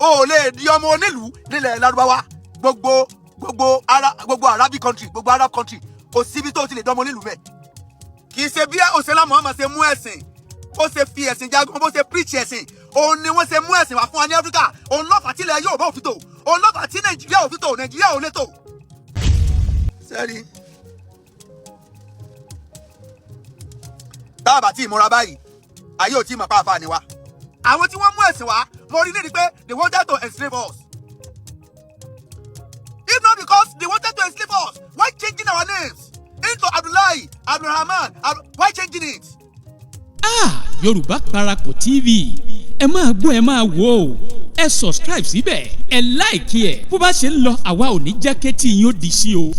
O ò lè di ọmọ onílùú nílẹ̀ Lárúbáwá. Gbogbo Arabic country, gbogbo Arab country, kò síbi tó ti lè dọ́mọ onílùú mẹ́. Kì í ṣe bí òṣèlú Muhammad ṣe mú ẹ̀sìn, bó ṣe fi ẹ̀sìn jagun, bó ṣe preach ẹ̀sìn, òun ni wọ́n ṣe mú ẹ̀sìn wá fún wa ní Áfíríkà. Òun lọ́fà tí ilẹ̀ Yorùbá ò fi tò, òun lọ́fà tí Nàìjíríà ò fi tò, Nàìjíríà ò lè tò. Sẹ́rí tá a bá tí ì múra báyìí, ayé ò tí ì mọ̀ pàápàá ni wa. Àwọn tí wọ́n mú ẹ̀sìn wá, mo rí nídìí pé they wanted to enslave us. If not because they wanted to enslave us, why changing our names into Abdullahi, Abdulrahman? Why changing it? Ah, Yorùbá Parapọ̀ TV, ẹ máa gbọ́, ẹ máa wò ó. Ẹ subscribe síbẹ̀, ẹ like ẹ̀. Bó bá ṣe ń lọ, àwa ò ní jẹ́ kétí yín ó di sí o.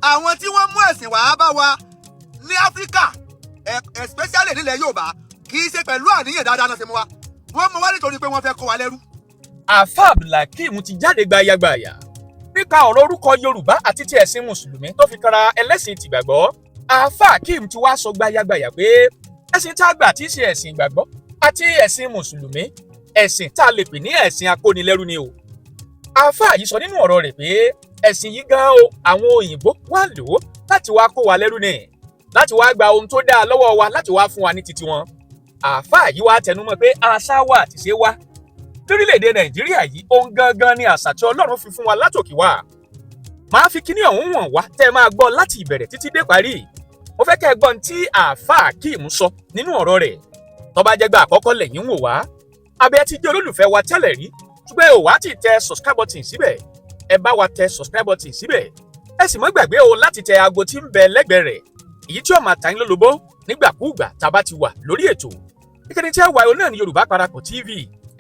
Àwọn tí wọ́n mú ẹ̀sìn wá bá wa ní Áfíríkà, especially nílẹ̀ Yorùbá, kì í ṣe pẹ̀lú àníyàn dáadáa náà ṣe mú wa. Wọ́n mú wa nítorí pé wọ́n fẹ́ kó wa lẹ́rú. Àáfà Abdulhakeem ti jáde gbayagbaya nípa ọ̀rọ̀ orúkọ Yorùbá àti ti ẹ̀sìn Mùsùlùmí tó fi kanra ẹlẹ́sìn tìgbàgbọ́. Àáfà Hakeem ti wá sọ gbayagbaya pé ẹ̀sìn tá a gbà tí í ṣe ẹ̀sìn ìgbàgbọ́ àti ẹ̀sìn Mùsùlùmí, ẹ̀sìn tá a lè pè ní ẹ̀sìn akónilẹ́rú ni o. Àáfà yìí sọ nínú ọ̀rọ̀ rẹ̀ pé ẹ̀sìn yìí gan o, àwọn òyìnbó wá lò ó láti wá kó wa lẹ́rú ni, láti wá gba ohun tó dáa lọ́wọ́ wa, láti wá fún wa ní titi wọn. Àáfà yìí wá tẹnumọ́ pé àṣà wa àti ṣe wa lórílẹ̀‐èdè Nàìjíríà yìí, ohun gangan ni àṣà tí Ọlọ́run fi fún wa látòkè wá. Máa fi kíní ọ̀hún wọ̀n wá tẹ́ ẹ máa gbọ́ láti ìbẹ̀rẹ̀ títí dé parí. Mo fẹ́ kẹ́ ẹ gbọ́n tí àáfàá Akeem sọ nínú ọ̀rọ̀ rẹ̀. Tó bá jẹ́ gbà àkọ́kọ́ lẹ́yìn wò wá, abẹ́ ti jẹ́ olólùfẹ́ wa tẹ́lẹ̀ rí, ṣùgbọ́n ẹ ò wá ti tẹ subscribe button síbẹ̀, ẹ bá wa tẹ subscribe button síbẹ̀. Ẹ sì má gbàgbé o láti tẹ aago tí ń bẹ lẹ́gbẹ̀ẹ́ rẹ̀, èyí tí ó máa ta yín lólobó nígbàkúùgbà tá a bá ti wà lórí ètò. Ìkànnì tí a wà náà ní Yorùbá Parapọ̀ TV.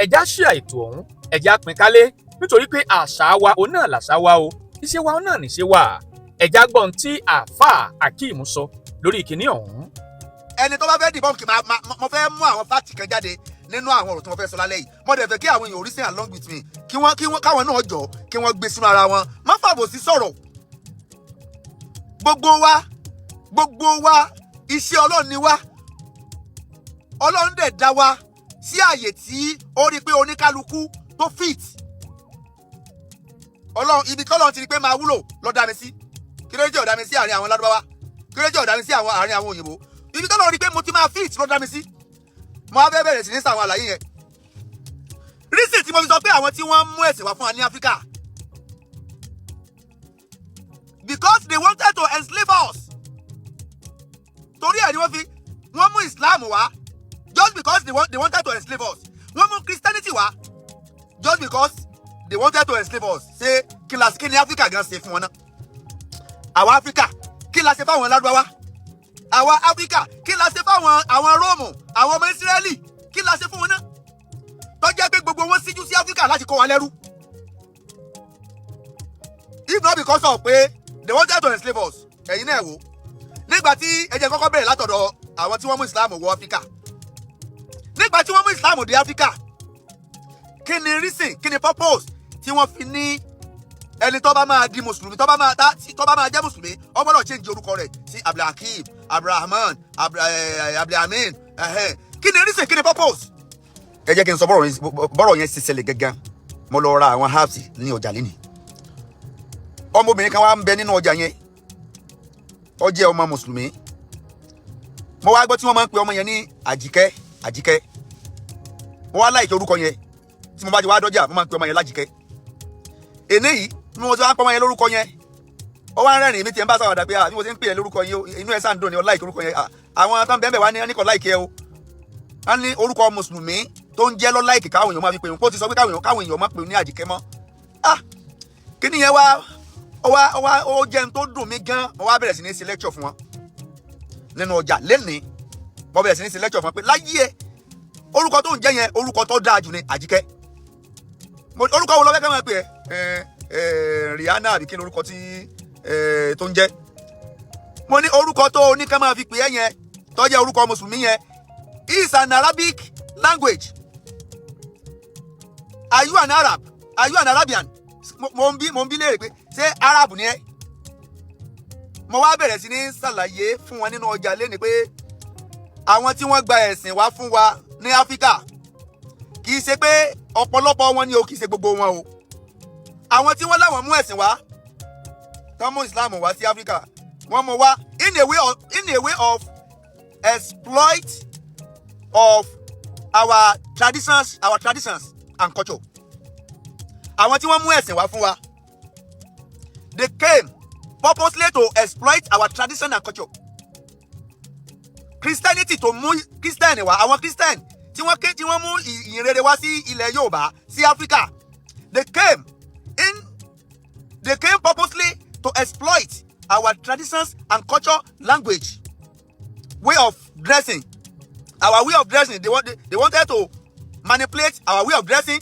Ẹ já ṣíà ètò ọ̀hún, ẹ já pín kálé, nítorí pé àṣà wa òun náà làṣà wa o, ìṣe wa òun náà níṣe wa. Ẹ já gbọ́n tí àáfàá Akeem sọ lórí ìkíní ọ̀hún. Ẹni tó bá fẹ́ debunk, mo fẹ́ mú àwọn fact kan jáde nínú àwọn ọ̀rọ̀ tí mo fẹ́ sọ lálẹ́ yìí. Mo dẹ̀ fẹ́ kí àwọn èèyàn reason along with me, kí wọ́n káwọn náà jọ kí wọ́n gbé sínú ara wọn, má fàbòsí sọ̀rọ̀. Gbogbo wa, iṣẹ́ Ọlọ́run ni wá. Ọlọ́run dẹ̀ dá wa sí àyè tí ó rí pé oníkálukú tó fit. Ọlọ́run, ibi tọ́lọ́run ti rí pé máa wúlò ló dá mi sí. Kí ló dé tí ò dá mi sí àárín àwọn Lárúbáwá? Kí ló dé tí ò dá mi sí àwọn àárín àwọn òyìnbó? Ibi tọ́lọ́run rí pé mo ti máa fit ló dá mi sí. Mo á fẹ́ bẹ̀rẹ̀ sí ní sàwọn àlàyé yẹn. Reason tí mo fi sọ pé àwọn tí wọ́n mú ẹ̀sìn wá fún wa ní Áfíríkà, because they wanted to enslave us, torí ẹ̀ ni wọ́n fi wọ́n mú Islam wá, just because they wanted to enslave us. Wọ́n mú Christianity wá just because they wanted to enslave us. Ṣé kí la, kí ni Áfíríkà gan ṣe fún wọn náà? Àwa Áfíríkà, kí la ṣe fáwọn Lárúbáwá? Àwa Áfíríkà, kí la ṣe fáwọn àwọn Róòmù, àwọn ọmọ Ísírẹ́lì? Kí la ṣe fún wọn náà tó jẹ́ pé gbogbo wọn síjú sí Áfíríkà láti kó wa lẹ́rú? If not because of pé they wanted to enslave us. Ẹ̀yin náà wò, nígbà tí ẹ jẹ́ kọ́kọ́ bẹ̀rẹ̀ látọ̀dọ̀ àwọn tí wọ́n mú Islam wọ Áfíríkà. Nígbà tí wọ́n mú Islam dé Áfíríkà, kí ni reason, kí ni purpose tí wọ́n fi ní ẹni tó bá máa di mùsùlùmí, tó bá máa jẹ́ mùsùlùmí, ó gbọ́dọ̀ change orúkọ rẹ̀ sí Abdulhakeem, Abdulrahman, Abdulhamin? Kí ni reason, kí ni purpose? Ẹ jẹ́ kí n sọ bọ́rọ̀ yẹn ṣe ṣẹlẹ̀ gangan. Mo lọ ra àwọn herbs ní ọjà lẹ́nìí. Ọmọbìnrin kan wá ń bẹ nínú ọjà yẹn, ó jẹ́ ọmọ mùsùlùmí. Mo wá gbọ́ tí wọ́n máa ń pe ọmọ yẹn ní Àjíkẹ́, Àjíkẹ́. Mo wá like orúkọ yẹn. Tí mo bá ti wá dọ́jà, mo máa ń pe ọmọ yẹn lájíkẹ́. Èní yìí tí mo ti wá ń pọ́ ọmọ yẹn lórúkọ yẹn, ó wá ń rẹ́rìn-ín. Mi tiẹ̀ ń bá sàwádà pé bí mo ti ń pè é lórúkọ yẹn, inú ẹ̀ sáà ń dùn ní, ọ like orúkọ yẹn. Àwọn tó ń bẹ́ẹ̀ bẹ́ẹ̀ wá ní kò like ẹ o. Wọ́n ní orúkọ mùsùlùmí tó ń jẹ́ lọ́ like káwọn èèyàn máa fi pè wọ́n, kó ti sọ pé káwọn èèyàn máa pè ní Àjíkẹ́ mọ́. Ah, kí ni yẹn wá ó wá ó jẹ́ n tó dùn mí gan. Mo wá bẹ̀rẹ̀ sí ní ṣe lecture fún wọn nínú ọjà lénìí. Mo bẹ̀rẹ̀ sí ní ṣe lecture fún wọn pé láyé ẹ, orúkọ tó ń jẹ́ yẹn, orúkọ tó dáa jù ní Àjíkẹ́. Orúkọ wo lọ fẹ́ kẹ́ máa pè ẹ́? Ẹ ẹ Rihanna àbí kí ni orúkọ tí ẹ tó ń jẹ́? Mo ní orúkọ tó ní ká máa fi pè é yẹn, tó jẹ́ orúkọ mùsùlùmí yẹn, is an Arabic language. Are you an Arab? Are you an Arabian? Mo ń bí léèrè pé ṣé Arab ni ẹ́? Mo wá bẹ̀rẹ̀ sí ní ṣàlàyé fún wọn nínú ọjà lẹ́ni pé àwọn tí wọ́n gba ẹ̀sìn wá fún wa ní Áfíríkà, kì í ṣe pé wọ́n mú wá nítorí pé wọ́n fẹ́ kó wa lẹ́rú. Kì í ṣe pé ọ̀pọ̀lọpọ̀ wọn ni o, kì í ṣe gbogbo wọn o. Àwọn tí wọ́n láwọn mú ẹ̀sìn wá, tán mú Islam wá sí Áfíríkà, wọ́n mú wá in a way of exploit of our traditions and culture. Àwọn tí wọ́n mú ẹ̀sìn wá fún wa, they came purposely to exploit our tradition and culture. Christianity tó mú Christian wá, àwọn Christian tí wọ́n ké tí wọ́n mú ìyìn rere wá sí ilẹ̀ Yorùbá, sí Africa, they came purposely to exploit our traditions and culture, language, way of dressing, our way of dressing. They wanted to manipulate our way of dressing,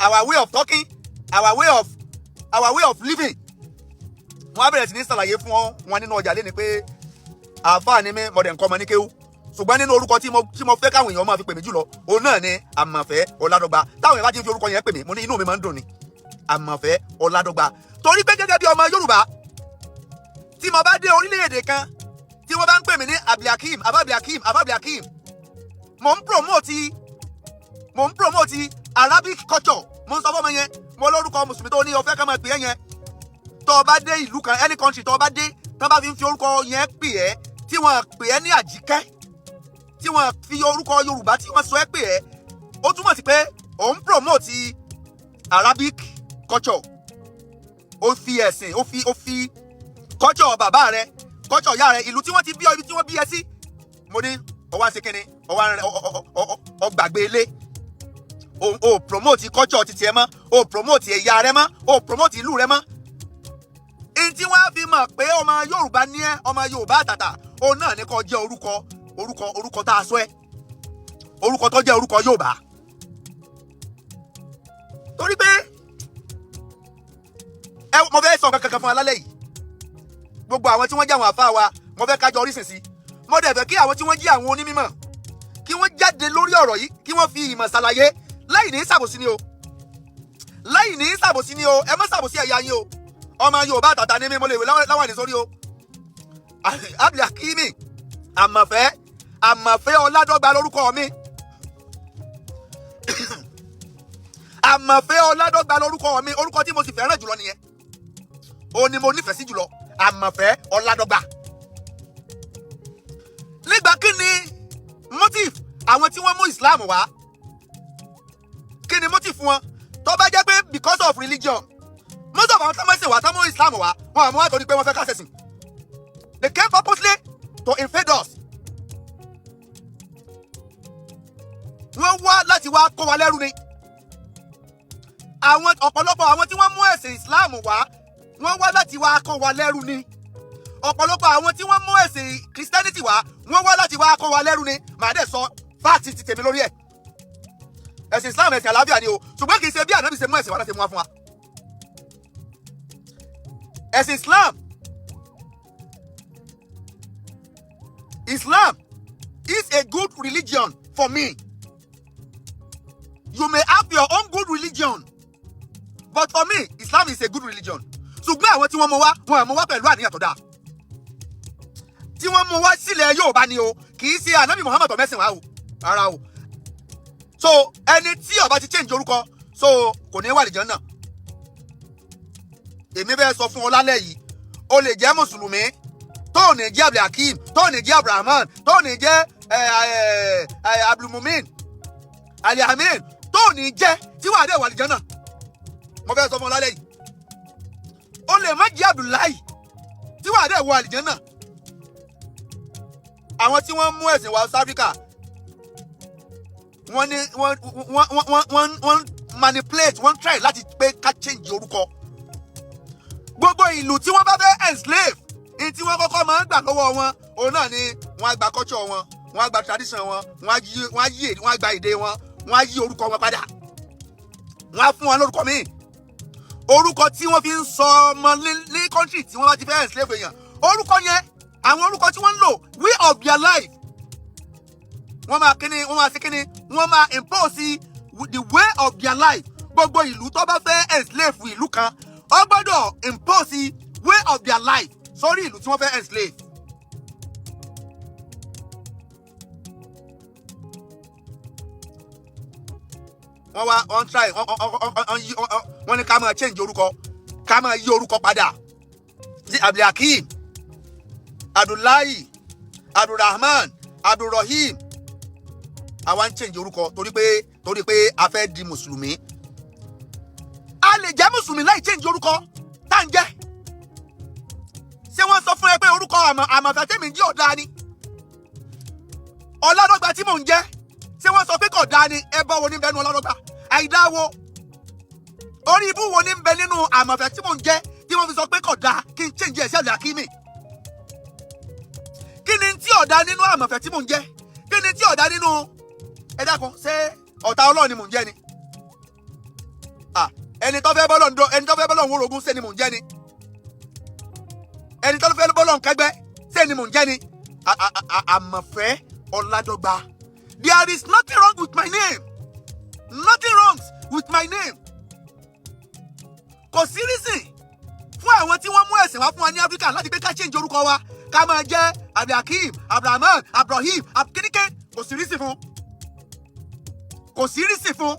our way of talking, our way of living. Wọ́n á bẹ̀rẹ̀ sí ní ṣàlàyé fún wọn nínú ọjà lẹ́ni pé àáfàá ni mí, mọ̀dẹ̀ nǹkan ọmọ ní kéwú, ṣùgbọ́n nínú orúkọ tí mo fẹ́ káwọn èèyàn máa fi pè mí jùlọ, òun náà ni Àmọ̀fẹ́ Ọládọ́gba. Táwọn èèyàn bá ti ń fi orúkọ yẹn pè mí, mo ní inú mi máa ń dùn ni, Àmọ̀fẹ́ Ọládọ́gba, torí pé gẹ́gẹ́ bí ọmọ Yorùbá, tí mo bá dé orílẹ̀-èdè kan tí wọ́n bá ń pè mí ní Abdulhakeem, Abdulhakeem, Abdulhakeem, mò ń promote Arabic culture. Mo ń sọ fọ́mọ yẹn, mo lórúkọ mùsùlùmí tó ní o fẹ́ ká máa pè é yẹn, tó o bá dé ìlú kan, any country tó o bá dé, tó bá fi ń fi orúkọ yẹn pè ẹ́, tí wọ́n pè ẹ́ ní Àjíkẹ́, tí wọ́n fi orúkọ Yorùbá tí wọ́n sọ ẹ́ pè ẹ́, ó túmọ̀ sí pé ò ń promote Arabic culture. Ó fi ẹ̀sìn, ó fi culture bàbá rẹ, culture ìyá rẹ, ìlú tí wọ́n ti bí ọ, ibi tí wọ́n bí ẹ sí. Mo ní ọwọ́ àṣẹ kínní, ọwọ́ ọgbàgbé ilé, o promote culture ti tiẹ̀ mọ́, o promote ẹ̀yà rẹ mọ́, o promote ìlú rẹ mọ́. N tí wọ́n á fi mọ̀ pé ọmọ Yorùbá ní ẹ́, ọmọ Yorùbá àtàtà, òun náà ní kó jẹ́ orúkọ tá a sọ ẹ́, orúkọ tó jẹ́ orúkọ Yorùbá. Torí pé ẹ, mo fẹ́ sọ kankan fún alálẹ̀ yìí. Gbogbo àwọn tí wọ́n jẹ́ àwọn àfáà wa, mo fẹ́ kájọ orísìn sí. Mo dẹ̀ fẹ́ kí àwọn tí wọ́n jẹ́ àwọn onímọ̀ kí wọ́n jáde lórí ọ̀rọ̀ yìí, kí wọ́n fi ìmọ̀ ṣàlàyé láì ní ṣàbòsí ni o, láì ní ṣàbòsí ni o. Ẹ má ṣàbòsí ẹ̀yà yín o. Ọmọ Yorùbá àtàtà ní mi, mo lè wé láwàní sórí o. Abdulhakimi Àmọ̀fẹ́, Àmọ̀fẹ́ Ọládọ́gba lórúkọ mi. Àmọ̀fẹ́ Ọládọ́gba lórúkọ mi. Orúkọ tí mo sì fẹ́ràn jùlọ nìyẹn, ó ní mo nífẹ̀ẹ́ sí jùlọ, Àmọ̀fẹ́ Ọládọ́gba. Nígbà kí ni motive àwọn tí wọ́n mú Islam wá? Kí ni motive wọn? Tó bá jẹ́ pé because of religion, most of àwọn tó mẹ́sìn wá, tó mú Islam wá, wọn àmú wá torí pé wọ́n fẹ́ ká ṣẹ̀sìn. They came purposely to invade us. Wọ́n wá láti wá kó wa lẹ́rú ni. Àwọn ọ̀pọ̀lọpọ̀ àwọn tí wọ́n mú ẹ̀sìn Islam wá, wọ́n wá láti wá kó wa lẹ́rú ni. Ọ̀pọ̀lọpọ̀ àwọn tí wọ́n mú ẹ̀sìn Christianity wá, wọ́n wá láti wá kó wa lẹ́rú ni. Màá dẹ̀ sọ fact ti tèmi lórí ẹ̀. Ẹ̀sìn Islam, ẹ̀sìn àlàáfíà ni o, ṣùgbọ́n kì í ṣe bí Ànábì ṣe mú ẹ̀sìn wá láti mú wá fún wa. Ẹ̀sìn Islam, Islam is a good religion for me. You may have your own good religion, but for me, Islam is a good religion. Ṣùgbọ́n àwọn tí wọ́n mú wá, wọn mú wá pẹ̀lú àníyàn tó dáa. Tí wọ́n mú wá sílẹ̀ Yorùbá ni o, kì í ṣe Ànábì Muhammad tó mẹ́sìn wá o, rárá o. So ẹni tí ó bá ti change orúkọ, so kò ní wà lìjọ́ náà. Èmi fẹ́ sọ fún ọ lálẹ́ yìí, o lè jẹ́ mùsùlùmí tó ò ní jẹ́ Abdulhakeem, tó ò ní jẹ́ Abdulrahman, tó ò ní jẹ́ Abdulmumin Aliamin, tó ò ní jẹ́ tí wàá dẹ̀ wà lìjọ́ náà. Mo fẹ́ sọ fún ọ lálẹ́ yìí, o lè má jẹ́ Abdullahi tí wàá dẹ̀ wọ àlìjẹ́ náà. Àwọn tí wọ́n mú ẹ̀sìn wá South Africa, wọ́n ní wọ́n manipulate, wọ́n try láti pé ká change orúkọ. Gbogbo ìlú tí wọ́n bá fẹ́ enslave ní, tí wọ́n kọ́kọ́ máa ń gbà lọ́wọ́ wọn, òun náà ni wọ́n á gba culture wọn, wọ́n á gba tradition wọn, wọ́n á gba èdè wọn, wọ́n á yí orúkọ wọn padà, wọ́n á fún wọn lórúkọ míì. Orúkọ tí wọ́n fi ń sọ ọmọ ní country tí wọ́n bá ti fẹ́ enslave èèyàn, orúkọ yẹn, àwọn orúkọ tí wọ́n ń lò, way of their life, wọ́n máa kíni, wọ́n máa ṣe kíni, wọ́n máa impose the way of their life. Gbogbo ìlú tó bá fẹ́ enslave ìlú kan, ó gbọ́dọ̀ impose way of their life sórí ìlú tí wọ́n fẹ́ enslave. Wọ́n wá wọ́n try, wọ́n ní ká máa change orúkọ, ká máa yí orúkọ padà sí Abdulhakeem, Abdullahi, Abdulrahman, Abdulrahim. Àwa ń change orúkọ torí pé a fẹ́ di mùsùlùmí. A lè jẹ́ mùsùlùmí láì change orúkọ tá à ń jẹ́. Ṣé wọ́n sọ fún ẹ pé orúkọ àmọ̀fẹ́ tèmi ń jẹ́ ọ̀dà ni? Ọládọ́gba tí mò ń jẹ́, ṣé wọ́n sọ pé kò dáa ni? Ẹ bọ́ wo ní bẹ́ẹ̀ nu Ọládọ́gba? Àìdá wo, orí ibú wo ní bẹ nínú àmọ̀fẹ́ tí mò ń jẹ́ tí wọ́n fi sọ pé kò dáa kí n change ẹ̀ sí Abdulhakimi? Kí ni tí ọ̀dà nínú àmọ̀fẹ́ tí mò ń jẹ́? Kí ni tí ọ̀dà nínú? Ẹ dákun, ṣé ọ̀tá Ọlọ́run ni mò ń jẹ́ ni? Ẹni tó fẹ́ bọ́lọ̀ ń dọ́, ẹni tó fẹ́ bọ́lọ̀ ń wórogún, ṣé ni mò ń jẹ́ ni? Ẹni tó fẹ́ bọ́lọ̀ ń kẹ́gbẹ́, ṣé ni mò ń jẹ́ ni? Àmọ̀fẹ́ Ọ̀làdọ́gba, there is nothing wrong with my name, nothing wrong with my name. Kò sí reason fún àwọn tí wọ́n mú ẹ̀sìn wá fún wa ní Áfíríkà láti pé ká change orúkọ wa, ká máa jẹ́ Abdulhakeem, Abdulrahman, Abdulrahim, Abdulkinike. Kò sí reason fún, kò sí reason fún,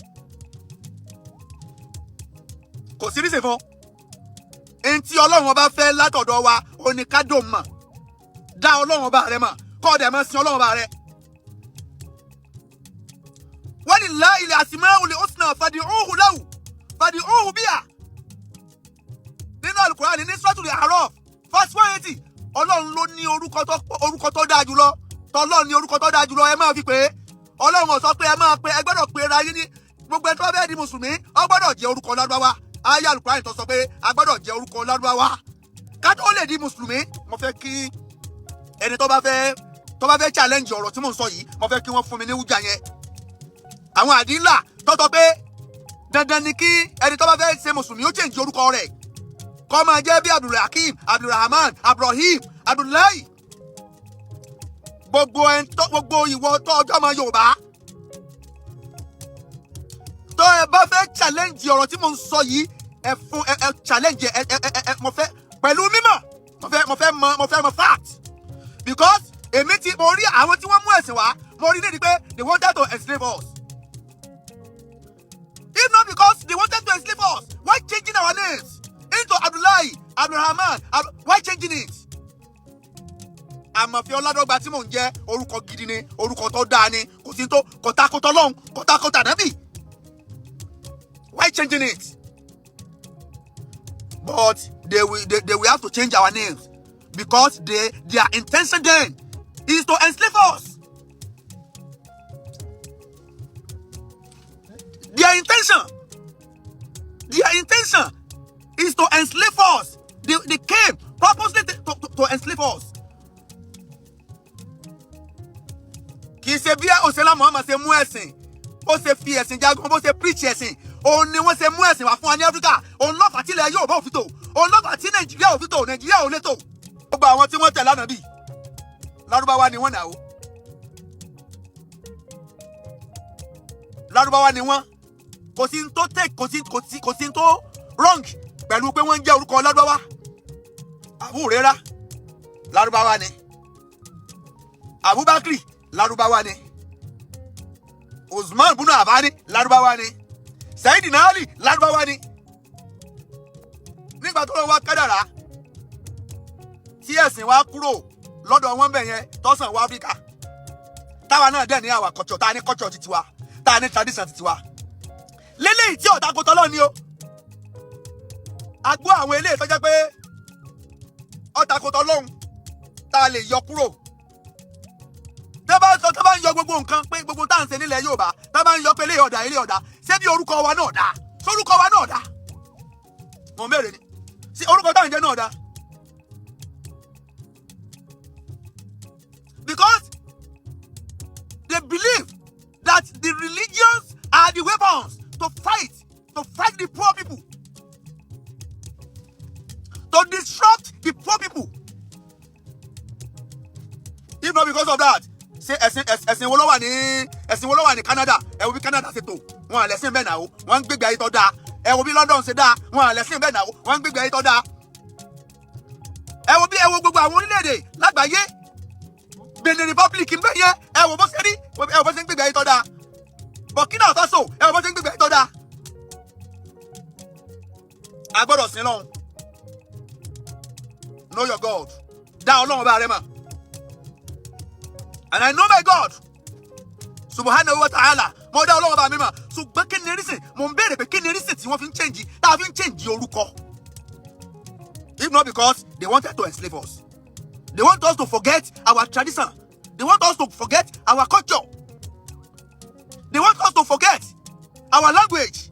kò sí reason fún. Ntí Ọlọ́run Ọba fẹ́ látọ̀dọ̀ wa oníkádò mọ̀, dá Ọlọ́run Ọba rẹ mọ̀, kọ́ ọ̀dẹ̀ máa sin Ọlọ́run Ọba rẹ. ولله الأسماء الحسنى فادعوه له فادعوه بها. Nínú Àlùkùránì, ní Suratul A'raf verse 180, Ọlọ́run ló ní orúkọ tó dáa jùlọ. Tọ́lọ́run ní orúkọ tó dáa jùlọ, ẹ máa fi pè é. Ọlọ́run ò sọ pé ẹ máa pe, ẹ gbọ́dọ̀ pe ra yín ní gbogbo ẹni tó bá fẹ́ di mùsùlùmí, ó gbọ́dọ̀ jẹ́ orúkọ Lárúbáwá. Ayé Àlùkùránì tó sọ pé a gbọ́dọ̀ jẹ́ orúkọ Lárúbáwá ká tó lè di mùsùlùmí. Mo fẹ́ kí ẹni tó bá fẹ́ challenge ọ̀rọ̀ tí mò ń sọ yìí, mo fẹ́ kí wọ́n fún mi ní wújà yẹn, àwọn àdínlà tọ́tọ́ pé dandan ni kí ẹni tó bá fẹ́ ṣe mùsùlùmí ó change orúkọ rẹ̀, kó máa jẹ́ bí Abdulhakeem, Abdulrahman, Abdulrahim, Abdullahi. Gbogbo ẹni tó, gbogbo ìwọ tó ọjọ́ ọmọ Yorùbá tó ẹ bá fẹ́ challenge ọ̀rọ̀ tí mo ń sọ yìí, ẹ fún ẹ challenge ẹ ẹ ẹ ẹ mo fẹ́ pẹ̀lú mímọ̀, mo fẹ́ mọ fact, because èmi ti mo rí àwọn tí wọ́n mú ẹ̀sìn wá, mo rí nídìí pé they wanted to enslave us. If not because they wanted to enslave us, why changing our names into Abdullahi, Abdulrahman? Why changing it? Àmọ̀fẹ́ Ọládọ́gba tí mò ń jẹ́, orúkọ gidi ni, orúkọ tó dáa ni. Kò sí tó kọ̀tàkọ̀tà lọ́hùn, kọ̀tàkọ̀tà nábì. Why changing it? But they will have to change our names because their intention then is to enslave us. Their intention is to enslave us. They came purposely to enslave us. Kì í ṣe bí òṣèlú Muhammad ṣe mú ẹ̀sìn, bó ṣe fi ẹ̀sìn jagun, bó ṣe preach ẹ̀sìn, òun ni wọ́n ṣe mú ẹ̀sìn wá fún wa ní Áfíríkà. Òun lọ́fà tílẹ̀ Yorùbá ò fi tò, òun lọ́fà tí Nàìjíríà ò fi tò, Nàìjíríà ò lè tò. Gbogbo àwọn tí wọ́n tẹ̀lé Ànábì, Lárúbáwá ni wọ́n nà ó, Lárúbáwá ni wọ́n. Kò sí tó take, kò sí tó wrong pẹ̀lú pé wọ́n ń jẹ́ orúkọ Lárúbáwá. Abu Huraira, Lárúbáwá ni. Abubakar, Lárúbáwá ni. Usman bunu Afani, Lárúbáwá ni. Sayyidina Ali, Lárúbáwá ni. Nígbà tó lọ wá kádàrá tí ẹ̀sìn wa kúrò lọ́dọ̀ wọn bẹ̀ yẹn, tọ́sán wá Áfíríkà, táwa náà dẹ̀ ní àwa culture, tá a ní culture titi wa, tá a ní tradition titi wa lélẹ́yìí tí ọ̀tá kò tọ́lọ́ ni o. A gbọ́ àwọn eléyìí tó jẹ́ pé ọ̀tá kò tọ́lọ́hún tá a lè yọ kúrò. Tẹ́ bá sọ, tẹ́ bá ń yọ gbogbo nǹkan pé gbogbo tá à ń ṣe nílẹ̀ Yorùbá, tẹ́ bá ń yọ pé eléyìí ọ̀dà, eléyìí ọ̀dà, ṣé bí orúkọ wa náà dá? Sórúkọ wa náà dá? Mọ̀ ń bẹ̀rẹ̀ ni, sí orúkọ tá à ń jẹ́ náà dá? Because they believe that the religions are the weapons to fight the poor people, to disrupt the poor people. If not because of that, ṣé ẹ̀sìn wo ló wà ní, ẹ̀sìn wo ló wà ní Canada? Ẹ wo bí Canada ṣe tò, wọn àlẹ́sìn bẹ́ẹ̀ náà o, wọ́n ń gbégbé ayé tó dáa. Ẹ wo bí London ṣe dáa, wọn àlẹ́sìn bẹ́ẹ̀ náà o, wọ́n ń gbégbé ayé tó dáa. Ẹ wo bí, ẹ wo gbogbo àwọn orílẹ̀-èdè lágbàáyé, Benin Republic ń bẹ yẹn, ẹ wo bó ṣe rí, ẹ wo bó ṣe ń gbégbé ayé tó dáa. Burkina Faso, ẹ wọ́n bá ṣe ń gbégbé tó dáa. A gbọ́dọ̀ sin lọ́hùn. Know your God. Dá Ọlọ́run bá rẹ mọ̀. And I know my God subhanahu wa ta'ala. Mo dá Ọlọ́run bá mi mọ̀. Ṣùgbọ́n kí ni reason? Mo ń béèrè pé kí ni reason tí wọ́n fi ń change, tá a fi ń change orúkọ, if not because they wanted to enslave us? They want us to forget our tradition. They want us to forget our culture. They want us to forget our language.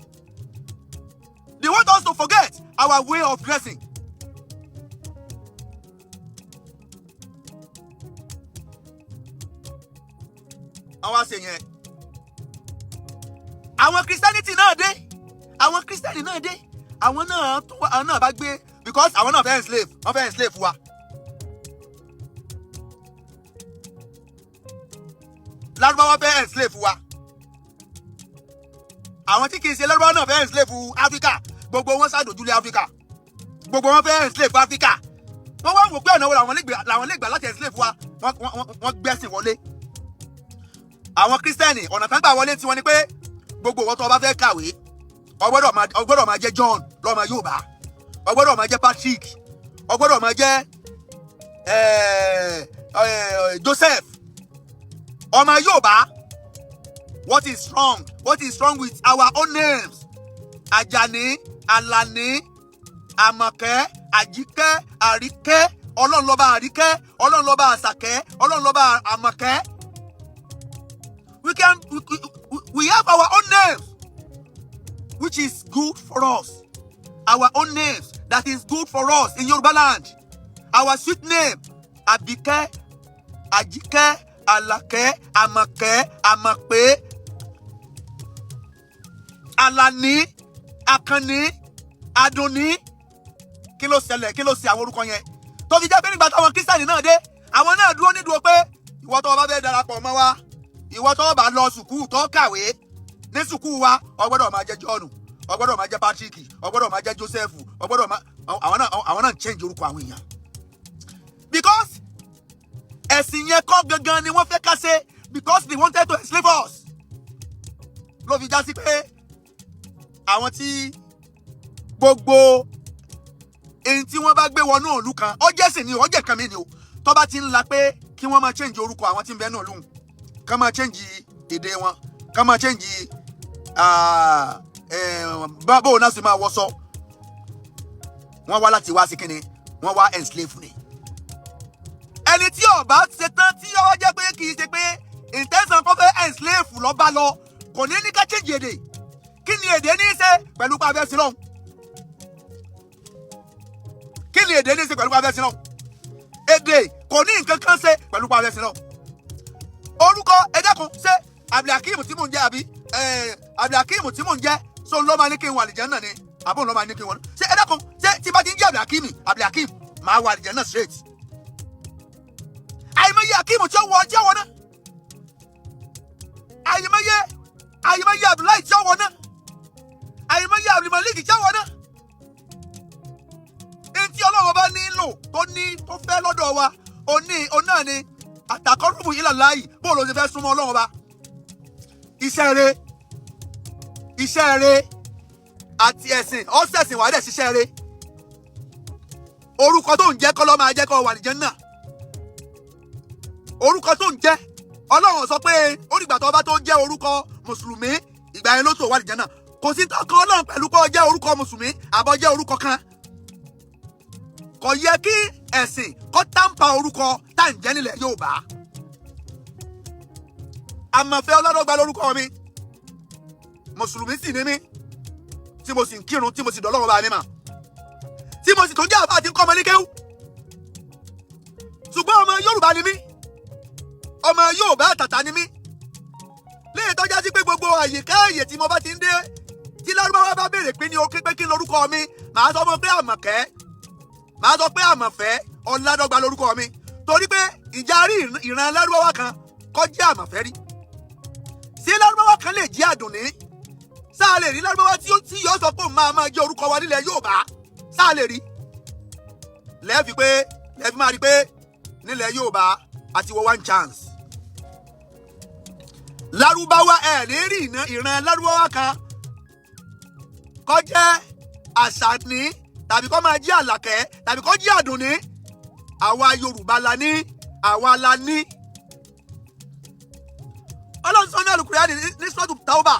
They want us to forget our way of dressing. Àwọn àṣẹ yẹn, àwọn Christianity náà dé, àwọn Christian náà dé, àwọn náà tún àwọn náà bá gbé, because àwọn náà fẹ́ enslave, wọ́n fẹ́ enslave wa. Lárúbáwá fẹ́ enslave wa, àwọn tí kì í ṣe Lárúbáwá náà fẹ́ enslave Áfíríkà. Gbogbo wọn ṣàdójúlé Áfíríkà, gbogbo wọn fẹ́ enslave Áfíríkà. Wọ́n wá wò pé ọ̀nà wo làwọn lè gbà láti enslave wa. Wọ́n gbẹ́sìn wọlé. Àwọn Kírísítẹ́nì, ọ̀nà tán gbà wọlé tiwọn ni pé gbogbo ìwọ tó o bá fẹ́ kàwé, o gbọ́dọ̀ máa jẹ́ John lọ́mọ Yorùbá, o gbọ́dọ̀ máa jẹ́ Patrick, o gbọ́dọ̀ máa jẹ́ Joseph ọmọ Yorùbá. What is wrong? What is wrong with our own names? Ajani, Alani, Àmọ̀kẹ́, Àjíkẹ́, Àríkẹ́, Ọlọ́runlọ́ba Àríkẹ́, Ọlọ́runlọ́ba Àṣàkẹ́, Ọlọ́runlọ́ba Àmọ̀kẹ́. We have our own names which is good for us, our own names that is good for us in Yoruba land. Our sweet name, Àbíkẹ́, Àjíkẹ́, Àlàkẹ́, Àmọ̀kẹ́, Àmọ̀pé, Àlàní, Àkànní, Àdùnní. Kí ló ṣẹlẹ̀? Kí ló ṣe àwọn orúkọ yẹn tó fi jẹ́ pé nígbà táwọn Kírísítànì náà dé, àwọn náà dúró nídùú pé ìwọ tó o bá fẹ́ darapọ̀ mọ́ wa, ìwọ tó o bá lọ sùkúù, tó kàwé ní sùkúù wa, o gbọ́dọ̀ máa jẹ́ John, o gbọ́dọ̀ máa jẹ́ Patrick, o gbọ́dọ̀ máa jẹ́ Joseph, o gbọ́dọ̀ máa àwọn náà ń change orúkọ àwọn èèyàn because ẹ̀sìn yẹn kọ́ gangan ni wọ́n fẹ́ ká ṣe, because they wanted to enslave us. Ló fi já sí pé àwọn tí gbogbo èyí tí wọ́n bá gbé wọnú ìlú kan, ó jẹ́ sìn ni, ó jẹ́ kan mi ni o, tó bá ti ń la pé kí wọ́n máa change orúkọ àwọn tí ń bẹ náà lóhùn, kán máa change èdè wọn, kán máa change báwo náà sì máa wọṣọ, wọ́n wá láti wá sí kíni? Wọ́n wá enslave ni. Ẹni tí ó bá ṣetán, tí ó jẹ́ pé kì í ṣe pé intention kó fẹ́ enslave lọ́ bá lọ, kò ní ní ká change èdè. Kí ni èdè ní í ṣe pẹ̀lú pa abẹ́ sílọ̀? Kí ni èdè ní í ṣe pẹ̀lú pa abẹ́ sílọ̀? Èdè kò ní nǹkan kan ṣe pẹ̀lú pa abẹ́ sílọ̀. Orúkọ, ẹ dákun, ṣé Abdulhakeem tí mò ń jẹ́, àbí Abdulhakeem tí mò ń jẹ́, so ló máa ní kí n wà àlìjánnà ni, àbó ló máa ní kí n wọ̀? Ṣé, ẹ dákun, ṣé tí bá ti ń jẹ́ Abdulhakeem, Abdulhakeem máa wà àlìjánnà straight? Àìmọye Hakeem tí ó wọ náà, àìmọye Abdullahi tí ó wọ náà, àìmọye Abdulmalik tí ó wọ náà. Etí Ọlọ́run bá nílò tó ní tó fẹ́ lọ́dọ̀ wa, òní òun náà ni àtàkọ́rùbù ìlàláyì. Bó ló ṣe fẹ́ súnmọ́ Ọlọ́run bá? Iṣẹ́ rere, iṣẹ́ rere àti ẹ̀sìn ọ̀sẹ̀sìn wà dẹ̀ ṣiṣẹ́ rere. Orúkọ tó ń jẹ́ kọ́ ló máa jẹ́ kó wà ní Jánnà. Orúkọ tó ń jẹ́, Ọlọ́run sọ pé ó dìgbà tó bá tó jẹ́ orúkọ mùsùlùmí, ìgbà yẹn ló tó wà ní Jánnà. Kò sí tọkàn Ọlọ́run pẹ̀lú kó jẹ́ orúkọ mùsùlùmí àbọ̀ jẹ́ orúkọ kan. Kò yẹ kí ẹ̀sìn kó tàǹpà orúkọ tá à ń jẹ́ nílẹ̀ Yorùbá. Àmọ̀fẹ́ Ọlọ́dọ́gba lórúkọ mi. Mùsùlùmí sì ní mí, tí mo sì ń kírun, tí mo sì dọ́lọ́run bá mi mà, tí mo sì tún jẹ́ àbá àti ńkọ́ ọmọ ní kéwú. Ṣùgbọ́n ọmọ Yorùbá ni mí, ọmọ Yorùbá àtàtà ni mí. Léyìí tó já sí pé gbogbo àyíká àyè tí mo bá ti ń dé, tí Lárúbáwá bá béèrè pé ní o pé kí lorúkọ mi, màá sọ fún pé Àmọ̀kẹ́, màá sọ pé Àmọ̀fẹ́ Ọ̀làdọ́gba lorúkọ mi, torí pé ìjà rí ìran Lárúbáwá kan kó jẹ́ Àmọ̀fẹ́ rí? Sí Lárúbáwá kan lè jẹ́ Àdùnní? Sáà lè rí Lárúbáwá tí yóò sọ pé òun máa máa jẹ́ orúkọ wa nílẹ̀ Yorùbá? Sáà lè rí? Lẹ́ẹ̀fi pé lẹ́ẹ̀fi máa rí pé nílẹ̀ Yorùbá àti wọ one chance. Lárúbáwá ẹ̀ ní rí ìran Lárúbáwá kan kó jẹ́ Àṣàní, tàbí kó máa jẹ́ Àlàkẹ́, tàbí kó jẹ́ Àdùnní. Àwa Yorùbá la ní, àwa la ní. Ọlọ́run sọ ní Àlùkùránì ní Suratu Tauba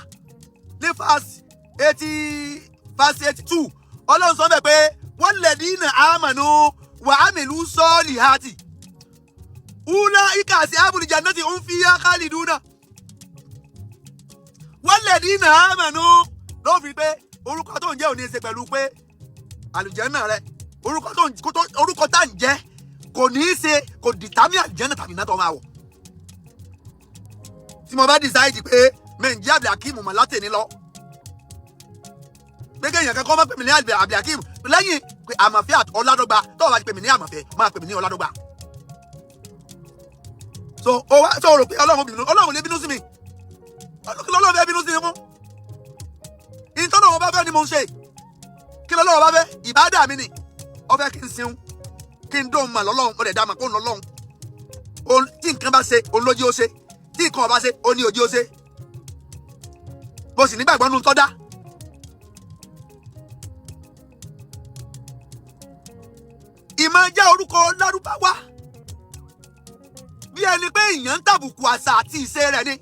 ní verse 80, verse 82, Ọlọ́run sọ bẹ́ẹ̀ pé والذين آمنوا وعملوا الصالحات أولئك أصحاب الجنة هم فيها خالدون. والذين آمنوا ló fi pé orúkọ tó ń jẹ́ òní ṣe pẹ̀lú pé àlùjànnà rẹ. Orúkọ tó ń orúkọ tá ń jẹ́ kò ní í ṣe, kò determine àlùjànnà tàbí iná tó máa wọ̀. Tí mo bá decide pé mi ń jẹ́ Abdulhakeem mọ̀ látẹ̀ní lọ, pé kéèyàn kankan má pè mí ní Abdulhakeem lẹ́yìn pé Àmọ̀fẹ́ Ọládọ́gba, tó o bá ti pè mí ní Àmọ̀fẹ́, máa pè mí ní Ọládọ́gba. So o wá so o rò pé Ọlọ́run bínú? Ọlọ́run lè bínú sí mi? Kí lọ́lọ́run fẹ́ bínú sí mi fún? Ìtọ́nà bá fẹ́ ni mo ń ṣe. Kí lọ́lọ́run bá fẹ́? Ìbádà mi ni. Ó fẹ́ kí n sinun, kí n dóun mà lọ́lọ́run. Ó lè dá mà kó ń lọ́lọ́run. Tí nǹkan bá ṣe, òun lójú ó ṣe. Tí nǹkan bá ṣe, ó ní ojú ó ṣe. Mo sì nígbàgbọ́ nínú tọ́dá. Ìmọ̀ jẹ́ orúkọ Lárúbáwá bí ẹni pé èèyàn ń tàbùkù àṣà àti ìṣe rẹ̀ ni.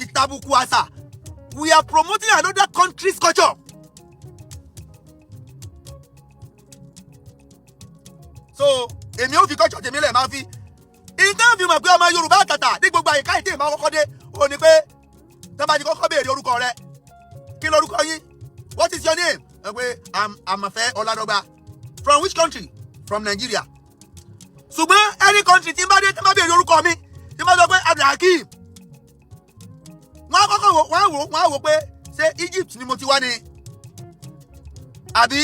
Ìtàbùkù àṣà, we are promoting another country's culture. So èmi ò fi culture tèmi lẹ̀ máa fi ìtàn fi mọ̀ pé ọmọ Yorùbá àtàtà ní gbogbo àyíká ìtì ìmọ̀ kọ́kọ́ dé, ó ní pé tó bá ti kọ́kọ́ béèrè orúkọ rẹ, kí lorúkọ yín? What is your name? Ẹ pé Àmọ̀fẹ́ Ọládọ́gba. From which country? From Nigeria. Ṣùgbọ́n any country tí n bá dé, tí n bá béèrè orúkọ mi, tí n bá sọ pé Abdulhakeem, wọ́n á kọ́kọ́ wò, wọ́n á wò pé ṣé Egypt ni mo ti wá ni àbí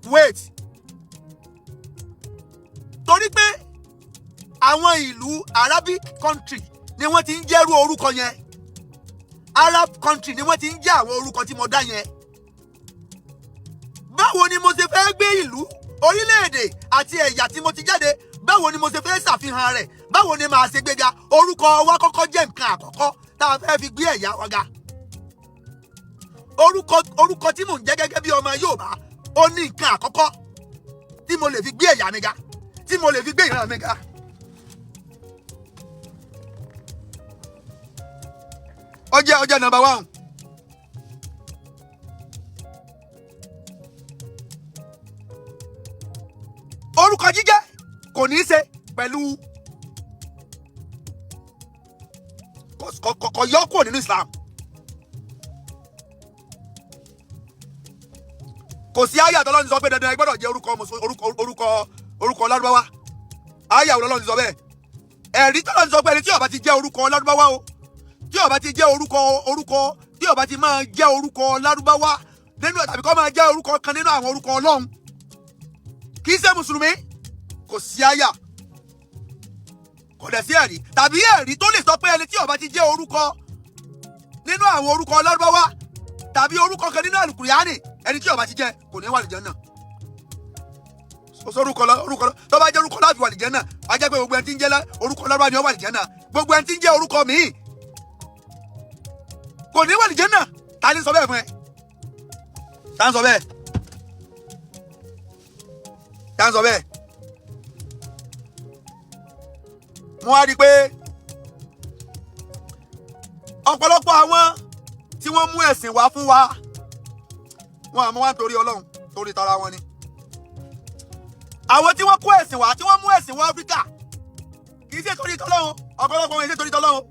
Kuwait, torí pé àwọn ìlú Arabic country ni wọ́n ti ń jẹ́rú orúkọ yẹn. Arab country ni wọ́n ti ń jẹ́ àwọn orúkọ tí mo dá yẹn. Báwo ni mo ṣe fẹ́ gbé ìlú, orílẹ̀-èdè àti ẹ̀yà tí mo ti jáde, báwo ni mo ṣe fẹ́ ṣàfihàn rẹ̀? Báwo ni màá ṣe gbéga? Orúkọ wa kọ́kọ́ jẹ́ nǹkan àkọ́kọ́ tá a fẹ́ fi gbé ẹ̀yà wa ga. Orúkọ tí mò ń jẹ́ gẹ́gẹ́ bí ọmọ Yorùbá, ó ní nǹkan àkọ́kọ́ tí mo lè fi gbé ẹ̀yà mi ga, tí mo lè fi gbé ìran mi ga. Ó jẹ́ number one. Orúkọ jíjẹ́ kò ní í ṣe pẹ̀lú kò yọ kúrò nínú Islam. Kò sí àyà tọ́lọ́run sọ pé dandan ẹ gbọ́dọ̀ jẹ́ orúkọ orúkọ orúkọ Lárúbáwá. Àyà Ọlọ́run sọ bẹ́ẹ̀? Ẹ̀rí tọ́lọ́run sọ pé ẹni tí ó bá ti jẹ́ orúkọ Lárúbáwá o, tí ó bá ti jẹ́ orúkọ tí ó bá ti máa jẹ́ orúkọ Lárúbáwá nínú, tàbí kó máa jẹ́ orúkọ kan nínú àwọn orúkọ Ọlọ́run, kì í ṣe mùsùlùmí. Kò sí àyà, kò dẹ̀ sí ẹ̀rí tàbí ẹ̀rí tó lè sọ pé ẹni tí ó bá ti jẹ́ orúkọ nínú àwọn orúkọ Lárúbáwá tàbí orúkọ kan nínú Àlùkùránì, ẹni tí ó bá ti jẹ́ kò ní wà lìjẹ́ náà. Orúkọ orúkọ tó bá jẹ́ orúkọ láti wà lìjẹ́ náà, á jẹ́ pé gbogbo ẹni tí ń jẹ́ orúkọ Lárúbáwá ni ó wà lìjẹ́ náà. Gbogbo ẹni tí ń jẹ́ orúkọ míì kò ní wà lìjẹ́ náà. Ta ni sọ bẹ́ẹ̀ fún ẹ? Ta ni sọ bẹ́ẹ̀? Ta ni sọ bẹ́ẹ̀? Mo wá rí i pé ọ̀pọ̀lọpọ̀ àwọn tí wọ́n mú ẹ̀sìn wá fún wa, wọn àmọ́ wá nítorí Ọlọ́run, torí tara wọn ni. Àwọn tí wọ́n kó ẹ̀sìn wá, tí wọ́n mú ẹ̀sìn wá Áfíríkà, kì í ṣe torí tọ́lọ́run. Ọ̀pọ̀lọpọ̀ wọn kì í ṣe torí tọ́lọ́run.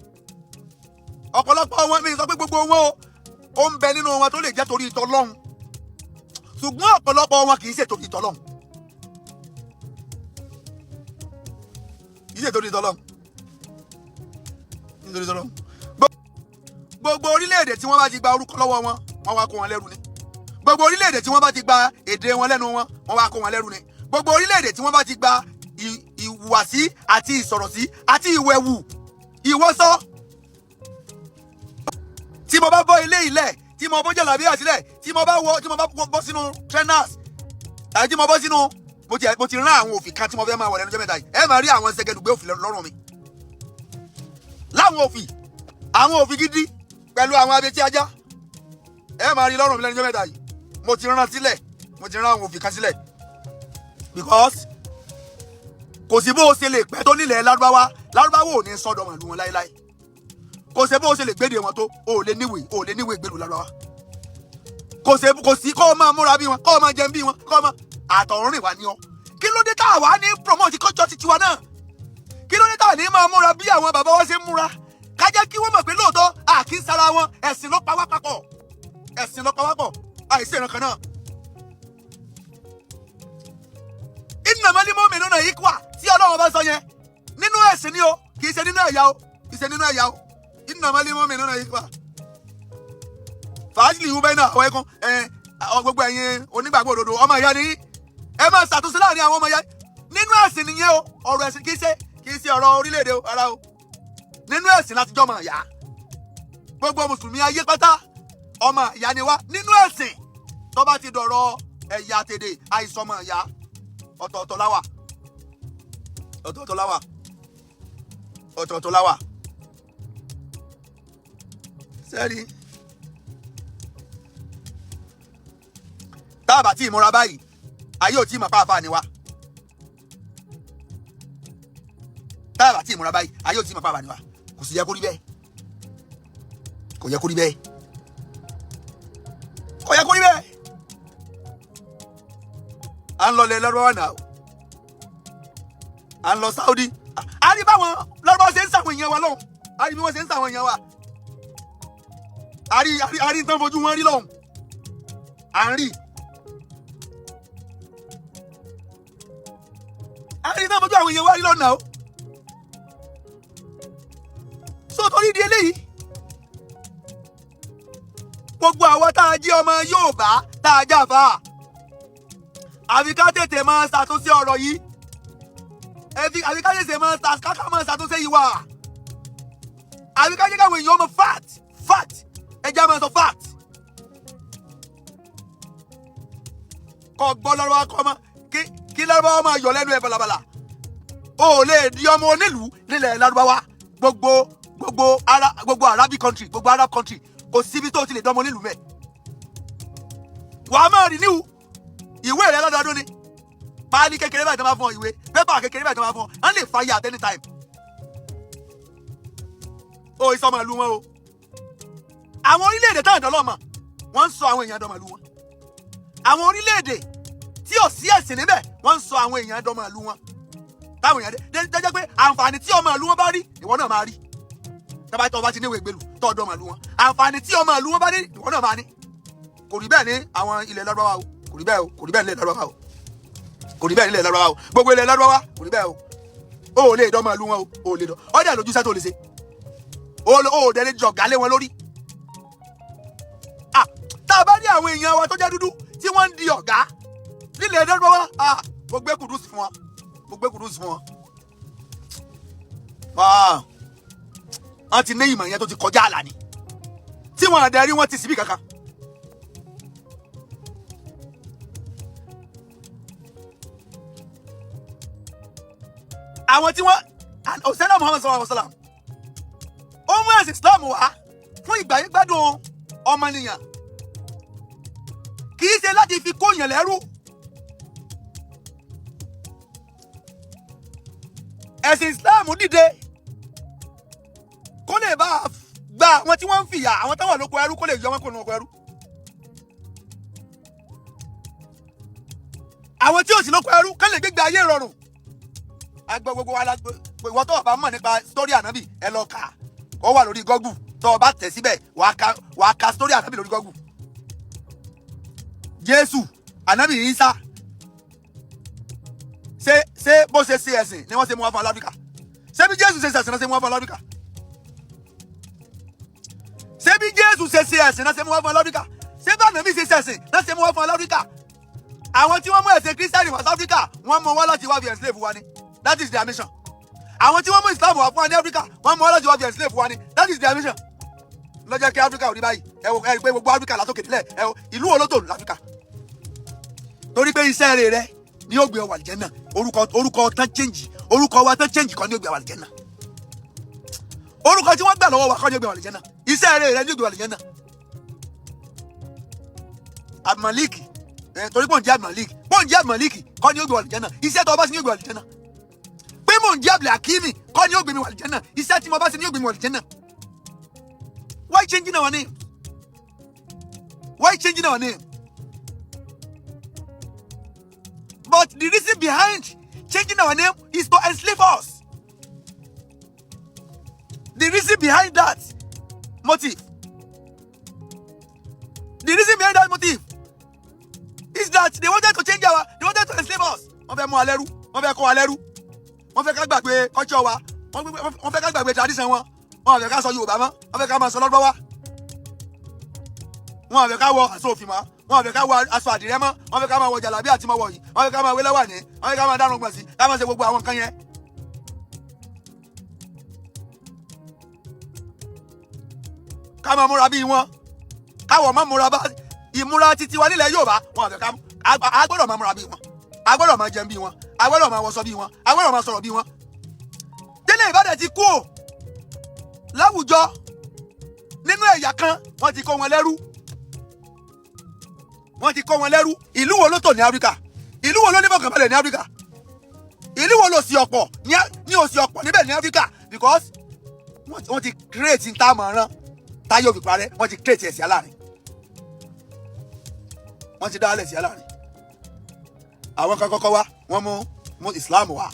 Ọ̀pọ̀lọpọ̀ wọn, mi sọ pé gbogbo wọn o, ó ń bẹ nínú wọn tó lè jẹ́ torí tọ́lọ́run, ṣùgbọ́n ọ̀pọ̀lọpọ̀ wọn kì í ṣe torí tọ́lọ́run, kì í ṣe torí tọ́lọ́run, nítorí tọ́lọ́run. Gbogbo orílẹ̀-èdè tí wọ́n bá ti gba orúkọ lọ́wọ́ wọn, wọ́n wá kó wọn lẹ́rú ni. Gbogbo orílẹ̀-èdè tí wọ́n bá ti gba èdè wọn lẹ́nu wọn, wọ́n wá kó wọn lẹ́rú ni. Gbogbo orílẹ̀-èdè tí wọ́n bá ti gba ìhùwàsí àti ìsọ̀rọ̀sí àti ìwẹ̀wù, ìwọṣọ. Tí mo bá bọ́ ilé ilẹ̀, tí mo bọ́ jàlábíà sílẹ̀, tí mo bá wọ, tí mo bá bọ́ sínú trainers, tàbí tí mo bọ́ sínú Mo ti rán àwọn òfì kan tí mo fẹ́ máa wọ̀ lẹ́nu ọjọ́ mẹ́ta yìí. Ẹ máa rí àwọn ṣẹgẹdùgbẹ́ òfì lọ́rùn mi, láwọn òfì, àwọn òfì gidi pẹ̀lú àwọn abetí ajá. Ẹ máa rí lọ́rùn mi lẹ́nu ọjọ́ mẹ́ta yìí. Mo ti rán sílẹ̀, mo ti rán àwọn òfì kan sílẹ̀, because kò sí bó o ṣe lè pẹ́ tó nílẹ̀ Lárúbáwá, Lárúbáwá ò ní sọ́dọ̀ màlúù wọn láéláé. Kò sí bó o ṣe lè gbéde wọn tó, o ò lè níwèé, o ò lè níwèé gbèlú Lárúbáwá. Kò sí, kò sí. Kó o máa múra bí wọn, kó o máa jẹun bí wọn, kó o máa àtọ̀rìn wá ní ọ. Kí ló dé tá a wá ní promote culture ti tiwa náà? Kí ló dé tá a ní máa múra bí àwọn bàbá wa ṣe ń múra, ká jẹ́ kí wọ́n mọ̀ pé lóòótọ́ a kì í sara wọn? Ẹ̀sìn ló pa wá papọ̀, ẹ̀sìn ló pa wá pọ̀, àìsí ìran kan náà. Innamal mu'minuna ikhwa tí Ọlọ́run bá sọ yẹn, nínú ẹ̀sìn ni o, kì í ṣe nínú ẹ̀yà o, kì í ṣe nínú ẹ̀yà o. Innamal mu'minuna ikhwa fàájìlì ìwú bẹ́ẹ̀ náà. Àwọn ẹ̀kan ẹ̀, gbogbo ẹ̀yin onígbàgbọ́ òdodo, ọmọ ìyá ni yín. Ẹ máa ṣàtúnṣe láàrin àwọn ọmọ ìyá nínú ẹ̀sìn nìyẹn o. Ọ̀rọ̀ ẹ̀sìn, kì í ṣe ọ̀rọ̀ orílẹ̀-èdè o, rárá o. Nínú ẹ̀sìn láti jọ́ ọmọ ìyá. Gbogbo mùsùlùmí ayé pátá, ọmọ ìyá ni wá nínú ẹ̀sìn. Tó bá ti dọ̀rọ̀ ẹ̀yà tèdè, àìsàn ọmọ ìyá, ọ̀tọ̀ọ̀tọ̀ láwà, ọ̀tọ̀ọ̀tọ̀ láwà, ọ̀tọ̀ọ̀tọ̀ láwà. Sẹ́rí, tá a bá tí ì múra báyìí, ayé ò tí ì mọ̀ pàápàá ni wá. Tá a bá tí ì múra báyìí, ayé ò tí ì mọ̀ pàápàá ni wá. Kò sì yẹ kó rí bẹ́ẹ̀, kò yẹ kó rí bẹ́ẹ̀, kò yẹ kó rí bẹ́ẹ̀. À ń lọ ilẹ̀ Lárúbáwá náà, à ń lọ Saudi. A rí báwọn Lárúbáwá ṣe ń sàwọn èèyàn wa lọ́hùn, a rí bí wọ́n ṣe ń sàwọn èèyàn wa, a rí tán fojú wọn rí lọ́hùn, à ń rí, a rí tán fojú àwọn èèyàn wa rí lọ́nà o. So torí di eléyìí, gbogbo àwọn tá a jẹ́ ọmọ Yorùbá tá a jáfa, àfi ká tètè máa ṣàtúnṣe ọ̀rọ̀ yìí, àfi ká tètè máa ká máa ṣàtúnṣe yìí wà, àfi ká jẹ́ káwọn èèyàn mọ fact, fact. Ẹ jẹ́ máa sọ fact. Kọ́ gbọ́ lọ́rọ́ kọ́ mọ́ kí Lárúbáwá máa yọ lẹ́nu ẹ̀ balabala. O ò lè di ọmọ onílùú nílẹ̀ Lárúbáwá. Gbogbo ara, gbogbo Arabic country, gbogbo Arab country, kò síbi tó ti lè dánmọ nílùú mẹ́. Wàá máa rí níwù ìwé rẹ lọ́dọọdún ni. Páálí kékeré báyìí tó máa fún ọ, ìwé pépà kékeré báyìí tó máa fún ọ, wọ́n lè fàyè at any time. O ìsọmọ ìlú wọn o. Àwọn orílẹ̀-èdè táwọn ìdánlọ́mọ wọ́n ń sọ àwọn èèyàn dọ́mọ ìlú wọn. Àwọn orílẹ̀-èdè tí ò sí ẹ̀sìn níbẹ̀, wọ́n ń sọ àwọn èèyàn dọ́mọ ìlú wọn, táwọn èèyàn dé jẹ́jẹ́ pé àǹfààní tí ọmọ ìlú wọn bá rí, ìwọ náà máa rí. Tọ́ba tó bá ti níwèé gbèlú tó ọdọ́ ọmọ ìlú wọn, àǹfààní tí ọmọ ìlú wọn bá ní, ìwọ náà máa ní. Kò rí bẹ́ẹ̀ ní àwọn ilẹ̀ Lárúbáwá o, kò rí bẹ́ẹ̀ o, kò rí bẹ́ẹ̀ nílẹ̀ Lárúbáwá o, kò rí bẹ́ẹ̀ nílẹ̀ Lárúbáwá o. Gbogbo ilẹ̀ Lárúbáwá, kò rí bẹ́ẹ̀ o. O ò lè dọ́mọ ìlú wọn o, o ò lè dọ́ ọdẹ lójúṣẹ́ tó lè ṣe o, ò dẹ̀ lè jọ̀gá lé wọn lórí. Ah, tá a bá rí àwọn èèyàn wa tó jẹ́ dúdú tí wọ́n ń di ọ̀gá nílẹ̀ Lárúbáwá, ah, mo gbé kùdùsì fún wọn, mo gbé kùdùsì fún wọn. Ah, wọ́n ti ní ìmọ̀ yẹn tó ti kọjá àlà ni tí wọ́n àdẹ rí, wọ́n ti síbì kankan. Àwọn tí wọ́n òsèlè Muhammad sallallahu alaihi wa sallam, ó mú ẹ̀sìn Islam wá fún ìgbáyégbádùn ọmọnìyàn, kì í ṣe láti fi kó yàn lẹ́rú. Ẹ̀sìn Islam dìde kó lè bá a gba àwọn tí wọ́n ń fìyà, àwọn táwọn lóko ẹrú, kó lè yọ wọn kó lóko ẹrú. Àwọn tí ò sí lóko ẹrú kó lè gbégbé ayé rọrùn. Agbọ gbogbo wa la ìwọ tó o bá mọ̀ nípa sítórí ànábì, ẹ lọ kà á, ó wà lórí Google. Tó o bá tẹ̀ síbẹ̀, wàá ka sítórí ànábì lórí Google. Jésù, ànábì Ìsá, ṣé bó ṣe ṣe ẹ̀sìn ni wọ́n ṣe mú wá fún Aláfíríkà? Ṣé bí Jésù ṣe ṣe ẹ̀sìn náà ṣe mú wá fún Aláfíríkà? Ṣé bí Jésù ṣe ṣe ẹ̀sìn náà ṣe mú wá fún Aláfíríkà? Ṣé bí ànábì ṣe ṣe ẹ̀sìn náà ṣe mú wá fún Aláfíríkà? Àwọn tí wọ́n mú ẹ̀sìn Kírísítẹ́nì wá sí Áfíríkà, wọ́n mú wá láti wá fi enslave wa ni. That is their mission. Àwọn tí wọ́n mú Islam wá fún wa ní Áfíríkà, wọ́n mú wá láti wá fi enslave wa ni. That is their mission. Lọ́jọ́ kí Áfíríkà ò rí báyìí. Ẹ wo, ẹ rí i pé gbogbo Áfíríkà látòkè nílẹ̀, ẹ wo ìlú wo ló tò láfíríkà? Torí pé iṣẹ́ rẹ̀ rẹ ni. Ní ó gbé ọ wà àlìjẹ́nà. Orúkọ tán change, orúkọ wa tán change kọ́ ní ó gbé wà àlìjẹ́nà. Orúkọ tí wọ́n gbà lọ́wọ́ wa kọ́ ní ó gbé wà àlìjẹ́nà. Iṣẹ́ rẹ ní ó gbé wà àlìjẹ́nà. Abdulmalik ẹ, torí pé òun jẹ́ Abdulmalik, pé òun jẹ́ Abdulmalik kọ́ ní ó gbé wà àlìjẹ́nà. Iṣẹ́ tó o bá sí ní ó gbé wà àlìjẹ́nà. Pé mò ń jẹ́ Abdulhakimi kọ́ ní ó gbé mi wà àlìjẹ́nà. Iṣẹ́ tí mo bá sí ní ó gbé mi wà àlìjẹ́nà. Why changing our name? Why changing our name? But the reason behind changing our name is to enslave us. The reason behind that motive, the reason behind that motive is that they wanted to enslave us. Wọ́n fẹ́ mú wa lẹ́rú, wọ́n fẹ́ kó wa lẹ́rú, wọ́n fẹ́ ká gbàgbé culture wa, wọ́n fẹ́ ká gbàgbé tradition wọn. Wọ́n fẹ́ ká sọ Yorùbá mọ́, wọ́n fẹ́ ká máa sọ Lárúbáwá. Wọ́n fẹ́ ká wọ aṣọ òfì mọ́, wọ́n fẹ́ ká wọ aṣọ àdìrẹ́ mọ́, wọ́n fẹ́ ká máa wọ jàlábí àti mọ́wọ́ yìí, wọ́n fẹ́ ká máa wé láwàní, wọ́n fẹ́ ká máa dárun gbọ̀n sí, ká máa ṣe gbogbo àwọn nǹkan yẹn. Ká máa múra bíi wọn, káwọ̀ máa múra bá ìmúra títí wa nílẹ̀ Yorùbá. Wọn fẹ́ ká a gbọ́dọ̀ máa múra bíi wọn, a gbọ́dọ̀ máa jẹun bíi wọn, a gbọ́dọ̀ máa wọṣọ bíi wọn, a gbọ́dọ̀ máa sọ̀rọ̀ bíi wọn. Délé Ìbàdàn ti kú ò láwùjọ nínú ẹ̀yà kan, wọ́n ti kó wọn lẹ́rú, wọ́n ti kó wọn lẹ́rú. Ìlú wo ló tò ní Áfíríkà? Ìlú wo ló ní fọkànbalẹ̀ ní Áfíríkà? Ìlú wo ló sì ọ̀pọ̀ ní òsì ọ̀pọ̀ níbẹ̀ ní Áfíríkà? Because wọ́n ti create ń tá a mọ̀ rán táyé òfin parẹ́. Wọ́n ti create ẹ̀sìn aláàrin, wọ́n ti dá ẹ̀sìn aláàrin. Àwọn kan kọ́kọ́ wá, wọ́n mú Islam wá.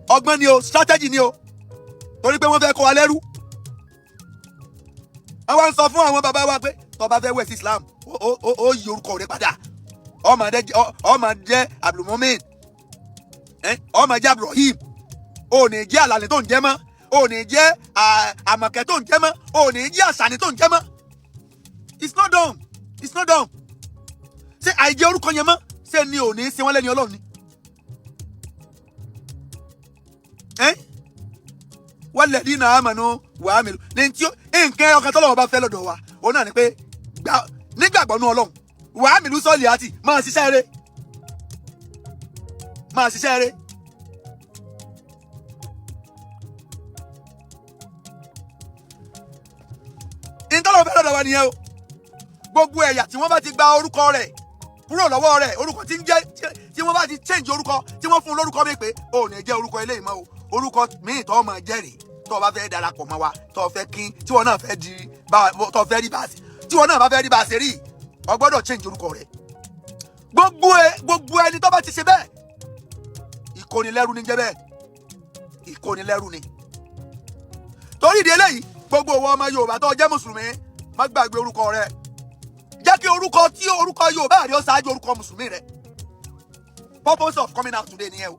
Ọgbọ́n ni o, strategy ni o, torí pé wọ́n fẹ́ kó wa lẹ́rú. Wọ́n wá ń sọ fún àwọn bàbá wa pé tó bá fẹ́ wẹ̀ sí Islam, ó yí orúkọ rẹ̀ padà. Ó máa jẹ́ Abdulmumin, ó máa jẹ́ Abdulrahim. Ò ní jẹ́ Àlàní tó ń jẹ́ mọ́, ò ní jẹ́ Àmọ̀kẹ́ tó ń jẹ́ mọ́, ò ní jẹ́ Àṣàní tó ń jẹ́ mọ́. It's not done, it's not done. Ṣé àìjẹ́ orúkọ yẹn mọ́, ṣé ni ò ní ṣe wọ́n lẹ́ni Ọlọ́run ni? Walladhina amanu wa amilu ní tí nǹkan ọkàn tọ́lọ́wọ́ bá fẹ́ lọ́dọ̀ wa, òun náà ni pé nígbàgbọ́ nú Ọlọ́run, wa amilu solihati, máa ṣiṣẹ́ rere, máa ṣiṣẹ́ rere. Ìtọ́lọ́wọ́ fẹ́ lọ́dọ̀ wa nìyẹn o. Gbogbo ẹ̀yà tí wọ́n bá ti gba orúkọ rẹ̀ kúrò lọ́wọ́ rẹ̀, orúkọ tí ń jẹ́, tí wọ́n bá ti change orúkọ, tí wọ́n fún un lórúkọ mi pé o ò ní jẹ́ orúkọ eléyìí mọ́ o, orúkọ míì tó máa jẹ́rìí tó o bá fẹ́ darapọ̀ mọ́ wa, tó o fẹ́ kí tí wọ́n náà fẹ́ di bá, tó o fẹ́ rí bá a ṣe, tí wọ́n náà bá fẹ́ rí bá a ṣe rí, o gbọ́dọ̀ change orúkọ rẹ̀. Gbogbo ẹni tó bá ti ṣe bẹ́ẹ̀, ìkónilẹ́rú ní jẹ́ bẹ́ẹ̀, ìkónilẹ́rú ni. Torí ìdí eléyìí, gbogbo ìwọ ọmọ Yorùbá tó jẹ́ mùsùlùmí, má gbàgbé orúkọ rẹ. Jẹ́ kí orúkọ tí orúkọ Yorùbá rẹ ó ṣáájú orúkọ mùsùlùmí rẹ. Purpose of coming out today nìyẹn o.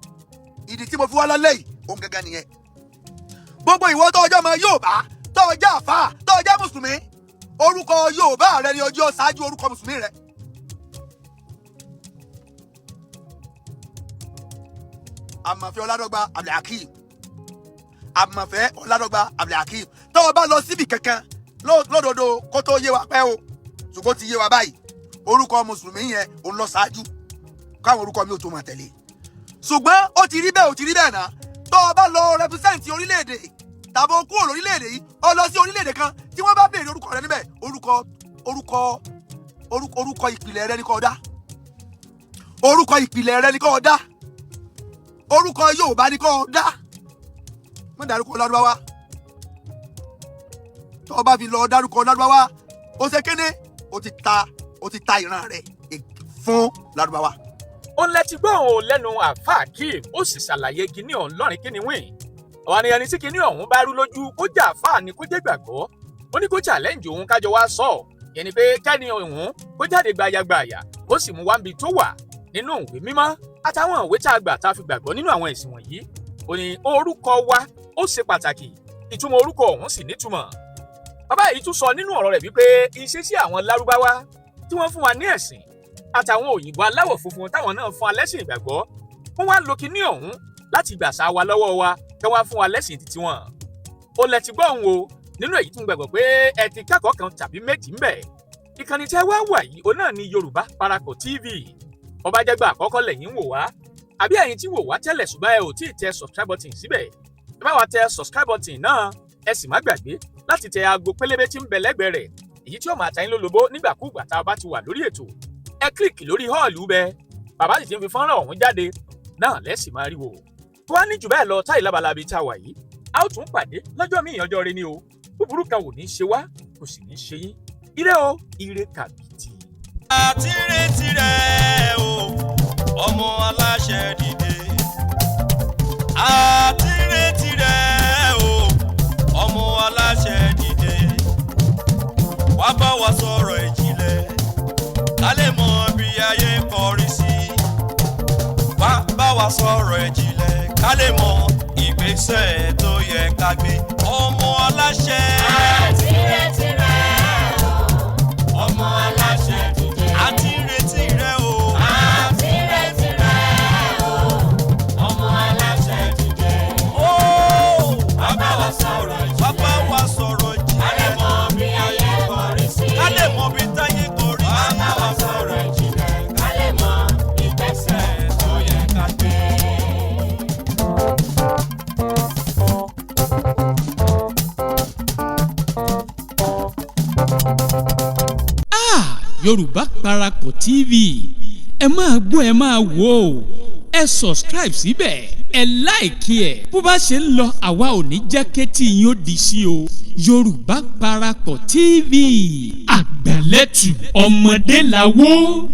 Ìdí tí mo fi wá lálẹ́ yìí, òun gẹ́gẹ́ nìyẹn. Gbogbo ìwọ tó ọjọ́ ọmọ Yorùbá, tó ọjọ́ àfáà, tó ọjọ́ mùsùlùmí, orúkọ Yorùbá rẹ ni ọjọ́ ṣáájú orúkọ mùsùlùmí rẹ. Àmọ̀fẹ́ Ọládọ́gba Abdulhakeem, Àmọ̀fẹ́ Ọládọ́gba Abdulhakeem, tó o bá lọ síbi kankan lódodo, kó tó yé wa pẹ́ o, ṣùgbọ́n ti yé wa báyìí, orúkọ mùsùlùmí yẹn òun lọ ṣáájú káwọn orúkọ mi ò tó máa tẹ̀lé. Ṣùgbọ́n ó ti rí bẹ́ẹ̀, ó ti rí bẹ́ẹ̀ náà. Tó o bá lọ represent orílẹ̀-èdè tàbí o kúrò lórílẹ̀-èdè yìí, o lọ sí orílẹ̀-èdè kan, tí wọ́n bá béèrè orúkọ rẹ níbẹ̀, orúkọ ìpìlẹ̀ rẹ ni kó dá. Orúkọ ìpìlẹ̀ rẹ ni kó dá. Orúkọ Yorùbá ni kó dá. Má dárúkọ Lárúbáwá. Tó o bá fi lọ dárúkọ Lárúbáwá, ó ṣe kéne, ó ti ta ìran rẹ fún Lárúbáwá. Ó ń lẹ́tí gbọ́ òun lẹ́nu àáfàá Akeem, ó sì ṣàlàyé kinní ọ̀hún lọ́rin kinní wìn. Àwọn ènìyàn ní tí kinní ọ̀hún bá rú lójú, kó jẹ́ àáfàá ni, kó jẹ́ gbàgbọ́, ó ní kó challenge òun kájọ wá sọ ọ́. Yẹn ni pé kẹ́ni òun kó jáde gbayagbaya, kó sì mú wáńbi tó wà nínú ìwé mímọ́ àtàwọn ìwé tá a gbà tá a fi gbàgbọ́ nínú àwọn ẹ̀sìn wọ̀nyí. Ó ní orúkọ wa ó ṣe pàtàkì, ìtumọ̀ orúkọ ọ̀hún sì nítumọ̀. Bàbá yìí tún sọ nínú ọ̀rọ̀ rẹ̀ wípé ìṣesí àwọn Lárúbáwá tí wọ́n fún wa ní ẹ̀sìn àtàwọn òyìnbó aláwọ̀ funfun táwọn náà fún wa lẹ́sìn ìgbàgbọ́, wọ́n wá lo kinní ọ̀hún láti gbàṣà wa lọ́wọ́ wa kí wọ́n fún wa lẹ́sìn títí wọn. Ó lẹ ti gbọ́ òun o nínú èyí tí mo gbàgbọ́ pé ẹ ti kẹ́kọ̀ọ́ kan tàbí méjì ń bẹ̀. Ìkànnì tẹ́ wá wà yìí, òun náà ni Yorùbá Parapọ̀ TV. Bó bá jẹ́ ìgbà àkọ́kọ́ lẹ̀yin ń wò wá, àbí ẹ̀yin tí wò wá tẹ́lẹ̀ ṣùgbọ́n ẹ ò tí ì tẹ subscribe button síbẹ̀, ẹ bá wa tẹ subscribe button náà. Ẹ sì má gbàgbé láti tẹ aago pélébé tí ń bẹ lẹ́gbẹ̀ẹ́ rẹ̀, èyí tí ó máa ta yín lólobó nígbàkúùgbà tá a bá ti wà lórí ètò. Ẹ click lórí all bẹ, bàbá sì ti ń fi fọ́nrán ọ̀hún jáde náà lẹ́sìn máa rí wò. Tó wá ní jù bẹ́ẹ̀ lọ táyì lábalábi tá a wà yìí, a ó tún pàdé lọ́jọ́ míì, ọjọ́ rẹ ni o. Búburú kan ò ní í ṣe wá, kò sì ní í ṣe yín. Ire o, ire kàbìtì. Àti retí rẹ̀ o, ọmọ aláṣẹ dìde. Àti retí rẹ̀ o, ọmọ aláṣẹ dìde. Wá bá wa sọ̀rọ̀ ìjìnlẹ̀, ká lè mọ bí ayé kọrí sí. Wá bá wa sọ̀rọ̀ ìjìnlẹ̀, ká lè mọ ìgbésẹ̀ tó yẹ ká gbé, ọmọ aláṣẹ. Àti retí rẹ̀ o, ọmọ aláṣẹ dìde. Àti retí rẹ̀ o. Àti retí rẹ̀ o, ọmọ aláṣẹ dìde. Ó Wá bá wa sọ̀rọ̀ wá bá ìjìnlẹ̀. wa sọ̀rọ̀ Ká lè ìjìnlẹ̀. mọ bí ayé kọrí sí. Ká lè mọ bí táyé kọrí Wá sí. bá wa sọ̀rọ̀ ìjìnlẹ̀. Ká lè mọ ìgbésẹ̀ tó yẹ ká gbé. Ah, Yorùbá Parapọ̀ TV, ẹ máa gbọ́, ẹ máa wò ó. Ẹ subscribe síbẹ̀, ẹ like ẹ̀. Bó bá ṣe ń lọ, àwa ò ní jẹ́ kétí yín ó di sí o. Yorùbá Parapọ̀ TV, àgbàlẹ́tù ọmọdé làwọ̀.